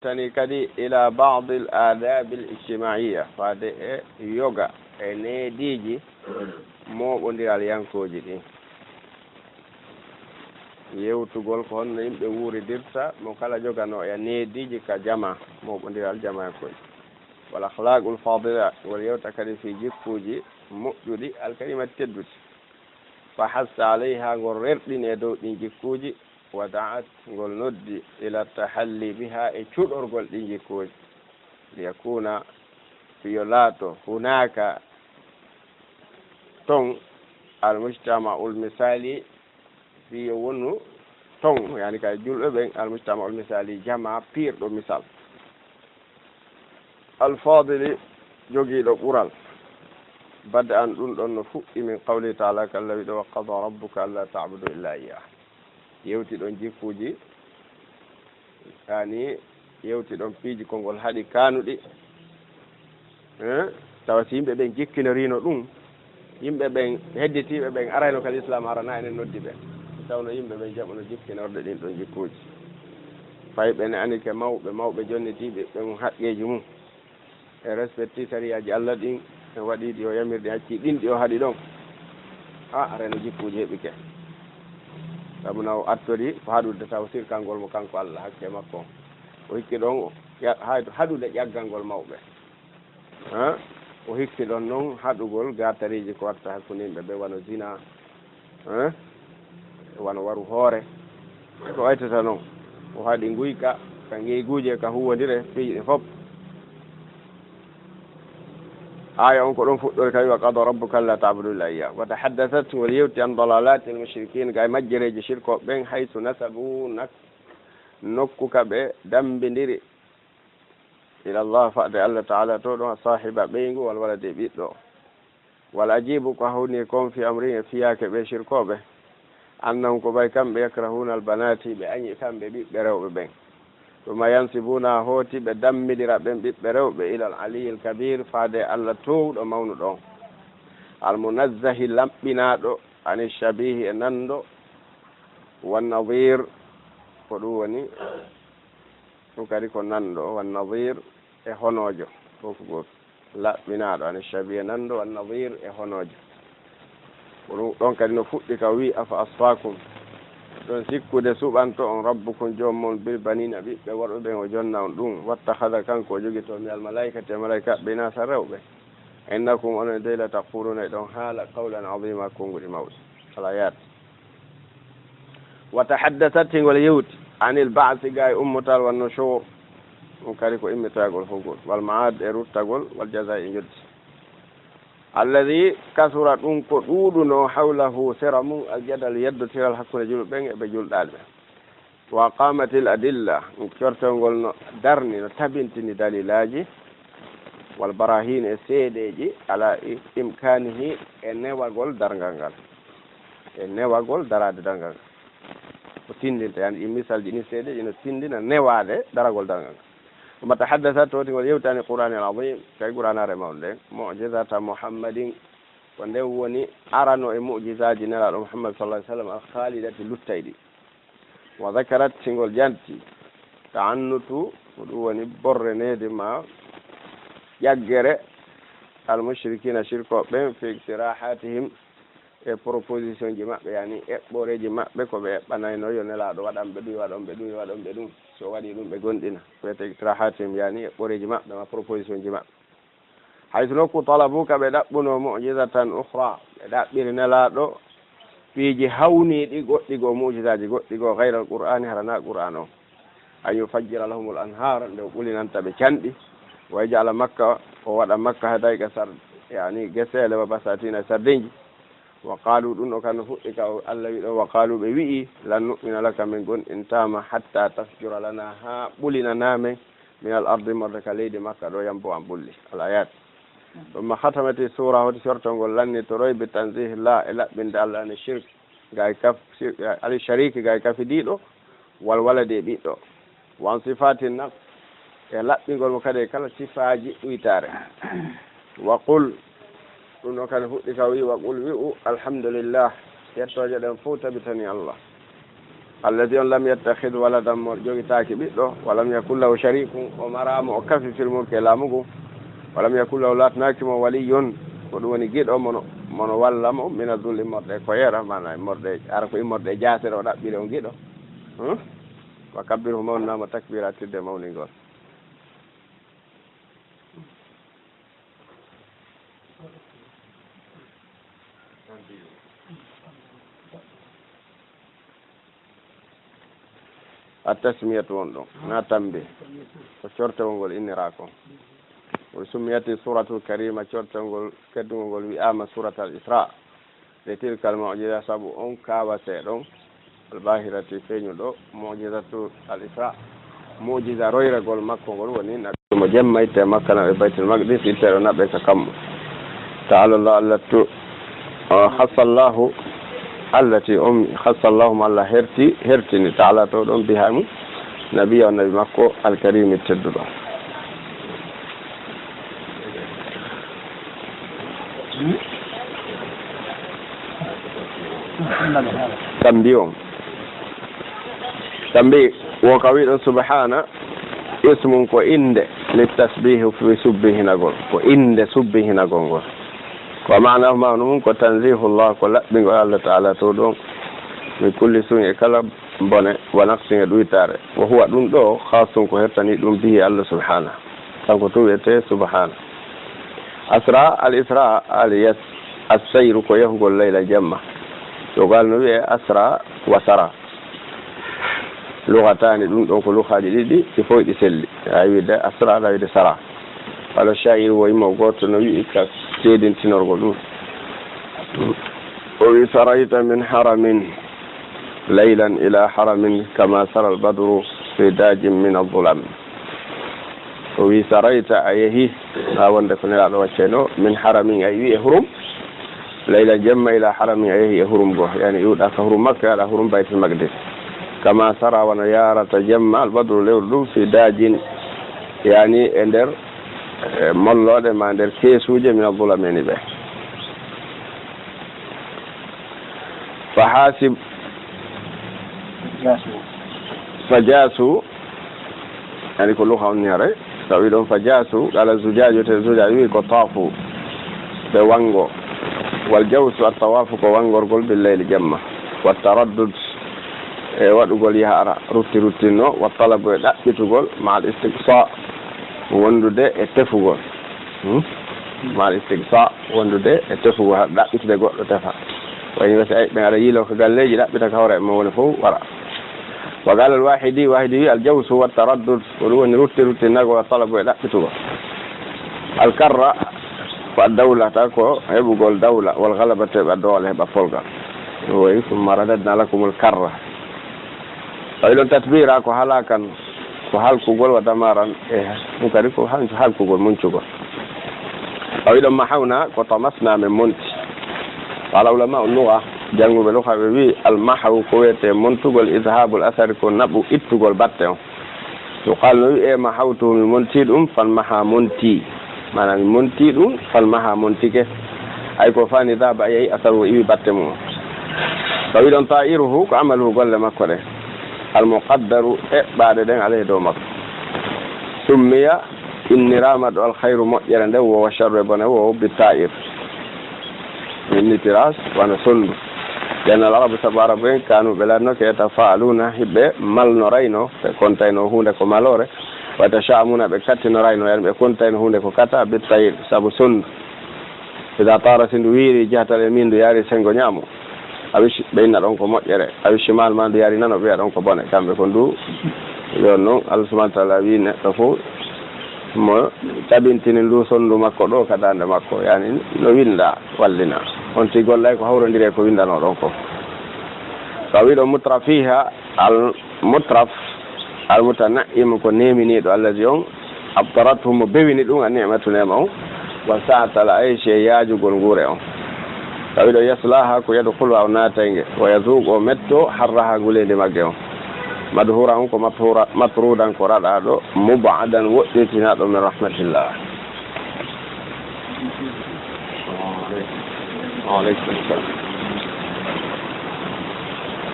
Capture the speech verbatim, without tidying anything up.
Tani kadi ila baadil aadaabil ijtimaiya, faade e yoga e neediiji mooɓondiral yankooji ɗin. Yewtugol ko honno yimɓe wuuridirta, mo kala joganoo e neediiji ka jama, mooɓondiral jama yankooji. Wal akhlaaqul faadila, ngol yewta kadi fii jikkuuji moƴƴuɗi, al karimati tedduɗi. Fa hassa alayha, ngol rerɗini e dow ɗin jikkuuji, wa da'at, ngol noddi, ila tahalli biha, e cuɗorgol ɗin jikkuuji. Liyakuna, fii yo laato, hunaka, ton, al mujtama'ul misali, fii yo wonu ton, yani ka julɓe ɓen, al mujtama'ul misali, jama piirɗo misal. Al fadili, jogiiɗo ɓural. Bada an, ɗum ɗon no fuɗɗi, min qawlihi taala, ka Alla wiɗo, wa qada rabbuka alla ta'budu illa iyyah. Yewti ɗon jikkuuji, yani yewti ɗon piiji konngol haɗi kaanuɗi. Eh, tawa si yimɓe ɓen jikkinorino ɗum, yimɓe ɓen hedditiiɓe ɓen arayno ka lislaam, harana enen noddi ɓe. Si tawno yimɓe ɓen jaɓuno jikkinorde ɗin ɗon jikkuuji. Fay ɓe ne anike mawɓe, mawɓe jonnitiiɓe ɓen haqqeeji mum. E respecti sariyaaji Alla ɗin, e waɗi ɗi o yamiri ɗin, acci ɗin ɗi o haɗi ɗon. Ha, arayno jikkuuji heɓike. Sabu na o attori ko haɗude taw sirkangol mo kanko Alla, hakke makko on. O hikki ɗon, ya-, hay-, haɗude ƴaggangol mawɓe. Ha? O hikki ɗon non haɗugol gaatariiji ko watta hakkunde yimɓe ɓe, wano zina, eh, wano waru hoore. Ko waytata non. O haɗi nguyka, ka ngeyguuje, ka huwondire, piiji ɗin fof. Aaya on ko ɗon fuɗɗori, ka wi, "Wa qada rabbuka alla ta'budu illa iyyah." Wa tahaddasat, ngol yewti, an dalalati al mushrikin, ga e majjereeji shirkooɓe ɓen, haythu nasabu, nak-, nokku ka ɓe dambindiri, ila Allah, faade Allah Taala to ɗon, saahiba ɓeyngu, wal waladi e ɓiɗɗo. Wal ajibu, ko hawni kon, fi amrin, e fiyaake ɓe shirkooɓe, annahum, ko ɓay kamɓe, yakrahuna al banati, ɓe añi kamɓe ɓiɓɓe rewɓe ɓen. Summa yansibuna, hooti ɓe dammidira ɓen ɓiɓɓe rewɓe, ila al aliyil kabir, faade Allah toowɗo mawnuɗo on. Al munazzahi, laɓɓinaaɗo, ani shabihi, e nanndo, wan nadir, ko ɗum woni, ɗum kadi ko nanndo, wan nadir, e honoojo, fof ko gooto. Laɓɓinaaɗo, ani shabihi, nanndo, wan nadir, e honoojo. Ko ɗum ɗon kadi no fuɗɗi ka wi, "Afa asfakum, ɗon sikkude suɓanto on, rabbukum, joom mon, bil banina, ɓiɓɓe worɓe ɓen, o jonna on ɗum, wattakhadha, kanko o jogito, min al malaikati, e malaikaaɓe, inasa, rewɓe. Innakum, onon dey, la taquluna, eɗon haala, qawlan azima, konnguɗi mawɗi." Al ayat. Wa tahaddasat, hingol yewti, anil ba'si, ga e ummotal, wan nushur, ɗum kadi ko immitoyagol fof gol, wal ma'ad, e ruttagol, wal jazaa, e njoɓdi. Alladhi kasura, ɗum ko ɗuuɗuno, hawlahu, sera mum, al jadal, yeddotiral hakkunde julɓe ɓen e ɓe julɗaali ɓen. Wa qamatil adilla, ɗum cortol ngol no darni, no tabintini dalilaaji, wal barahin, e seedeeji, ala i-, imkanihi, e newagol darngal ngal. E newagol daraade darngal ngal. Ko tindinta, yani, ɗi misalji, ɗin seedeeji no tindina newaade daragol darngal ngal. Summa tahaddasat, tawti ngol yewtani Qur'ani al azim, kay Qur'anaare mawnde nden, mu'jizata Muhammadin, ko nden woni arano e mu'jizaaji Nelaaɗo Muhammad sallallahu alaihi wasallam, al khalidati, luttayɗi. Wa dhakarat, si ngol janti, ta'annutu, ko ɗum woni borreneede ma ƴaggere, al mushrikina, shirkooɓe ɓen, fi iqtirahatihim, e proposition ji maɓɓe, yani eɓɓoreeji maɓɓe, ko ɓe eɓɓanayno yo Nelaaɗo waɗan ɓe ɗum, waɗon ɓe ɗum, waɗon ɓe ɗum. So waɗi ɗum, ɓe gondina. Ko wiyetee iqtirahatihim, yani eɓɓoreeji maɓɓe, ma proposition ji maɓɓe. Haysu nokku, talabu, ka ɓe ɗaɓɓuno, mu'jizatan ukhra, ɓe ɗaɓɓiri Nelaaɗo piiji hawniiɗi goɗɗi goo, mu'jizaaji goɗɗi goo, ghayra al-Qur'ani, hara na Qur'an o. An yufajjira lahumul anhar, nde o ɓulinanta ɓe canɗi, wa yaj'ala Makka, o waɗa Makka hadaiqa sar-, yani geseele, wa basatina, e sardinji. Wa qalu, ɗum ɗo kan no fuɗɗi ka o Allah wiɗo, wa qalu, ɓe wi'i, lan nu'mina laka, min gonɗintaama, hatta tafjura lana, haa ɓulinanaa men, min al ardi, marde ka leydi Makka ɗo, yambo an ɓulli. Al ayat. Ɗum ma khatamati sura, hoti sortol ngol lanni toroy bi tanzih la, e laɓɓinde Allah ani shirk, ga e kaf-, shirk, ali shariki, ga e kafidiiɗo, wal waladi, e ɓiɗɗo. Wan sifati naqs, e laɓɓingol mo kadi e kala sifaaji ɗuytaare. Wa qul, ɗum ɗon kadi fuɗɗi ka wi, wa qul, wi'u, alhamdulillah, yettooje ɗen fof tabitani Allah. Alladi on lam yattakhid waladan, mo jogitaaki ɓiɗɗo, wa lam yakun lahu sharikun, o maraama o kafi fil mulki e laamu ngu, wa lam yakun lahu, laatanaaki mo, waliyun, ko ɗum woni giɗo mono, mono walla mo, mina dulli, morɗe ko yeera, maana morɗe, ara ko immorde e jaasere o ɗaɓɓiri on giɗo. Hmm? Wa kabbirhu, mawninaama takbira, tirde mawningol. At-tasmiyatu won ɗon, na tambi. Ko cortewol ngol innira kon. Wa summiyati suratul karima, cortewol ngol teddungol ngol wi'aama suratal Isra. Li tilkal mu'jiza, sabu on kaawa seeɗon, al-bahirati, feeñuɗo, mu'jizatu al-Isra, mu'jiza royragol makko ngol woni naɓɓude mo jemma, itte Makka, naɓe Baytul Maqdis, itte ɗo naɓɓe ka kammu. Ta'ala Allah, Allah tu-, o, khassa Allahu, allati, um, khassa Allahu, mo Allah herti, hertini, ta'ala to ɗon, biha mum, nabiyya, nabi makko, al-karimi, tedduɗo. Tambi on. Tambi wo ka wi'ɗon subhana, ismun ko innde, li tasbihi fi subbihinagol. Ko innde subbihinagol ngol. Wa ma'nahu, maana mum ko tanzihullah, ko laɓɓingol Allah ta'ala to ɗon. Min kulli su'in, e kala bone, wa naqsin, e ɗuytaare. Wa huwa, ɗum ɗo, khassun, ko hertani ɗum, bihi, Allah subhanahu. Kanko tun wi'etee subhana. Asra, al isra, al yas, as sayru, ko yahugol layla jemma. Yogal no wi'e asra wa sara. Lugatani, ɗum ɗon ko lugaaji ɗiɗi, ɗi fof ɗi selli. A wi'de asra, a wi'de sara. Wala sha'ir wo immo gooto no wi'i ka seedintinorgo ɗum. O wi: "Sarayta min haramin laylan ila haramin kama sara al-badru fi dajin min al-zulam." O wi: "Sarayta, a yehi, haa wonde ko Nelaaɗo waccayno, min haramin, a iwi e hurum, laylan, jemma, ila haramin, a yehi e hurum goo." Yani iwɗa ka hurum Makka, yaada hurum Baytul Maqdis. "Kama sara, wano yaarata jemma, al-badru, lewru ndu, fi dajin, yani e nder, e mollooɗe ma nder keesuuje, min al-zulami, yani ɓe." Fa hasib. Fa jasu. Ani ko luxa on ni haray. Tawi ɗon fa jasu, qala zujaju, te zujaju wi ko tafu. Ɓe wango. Wal jawsu at tawafu ko wangorgol bil layli jemma. Wat taraddud e waɗugol yahara, rutti ruttinno. Wat talabu e ɗaɓɓitugol, ma al istiqsa, wondude e tefugol. Hmm? Ma al istiqsa. Wondude e tefugol, haɗa ɗaɓɓitude goɗɗo tefa. Wayno si ay, ɓen aɗa yiilo ko galleeji, ɗaɓɓita ka hoore mum woni fof wara. Wa qala al-Wahidi, Wahidi wi: "Al jawsu wa taraddud", ko ɗum woni rutti rutti nago, wa talabu e ɗaɓɓitugol. Al karra, fa dawlata, ko heɓugol dawla, wal ghalabata, heɓa doole, heɓa polgal. Ɗum wayi, "Summa radadna lakumul karra." Tawi ɗon tatbira ko halakan, ko halkugol, wa damaran, e ɗum kadi ko han-, halkugol, muncugol. Tawi ɗon mahawna ko tamasna, min monti. Qala ulama lugha, jannguɓe lugha ɓe wi: "Al mahaw ko wiyete montugol, idhabul athari ko naɓu ittugol batte on." Yuqal no wi'e: "Mahawtu, mi monti ɗum, fan maha monti." Maanaam mi monti ɗum, fan maha montike. Ay ko fani dhaba yehi asar o iwi batte mum. Tawi ɗon ta'iruhu ko amaluhu golle makko ɗen. Al muqaddaru eɓɓaaɗe ɗen alayhi dow makko. Summiya inniraama ɗo al khayru moƴƴere nden wo wa sharru e bone wo bi ta'ir. Min nitiras wano sondu. Ɓen al arabu sabu arabu en kanu ɓe lanno ke yatafa'aluna hiɓe malnorayno ɓe kontayno huunde ko malore. Wa tasha'amuna ɓe kattinorayno yani ɓe kontayno huunde ko kata bi ta'ir sabu sondu. Ida tara si ndu wiiri jahatal e min ndu yaari sengo ñaamo. A wici ɓe inna ɗon ko moƴƴere. A wici mal ma ndu yaari nano ɓeya ɗon ko bone. Kamɓe ko ndu yon noon Allah subhanahu wa ta'ala wi neɗɗo fof mo tabintini ndu sondu makko ɗo ka dande makko. Yani no winda wallina. On ti gollay ko hawrondire ko windano ɗon ko. Ka wiɗo mutrafiha al Mutraf, al-mutana'im ko neeminiiɗo, allazi on, abtarathu mo bewini ɗum, an ni'matu neema on, wa sa'atal ayshi e yaajugol nguure on. Tawi ɗo yaslaha ko yadkhulu o naatay nge, wa yazuqu o metto harraha nguleendi magge on. Madhura on ko mathura, matrudan ko raɗaaɗo, mub'adan woɗɗitinaaɗo min rahmatillah. Wa alaikum salam.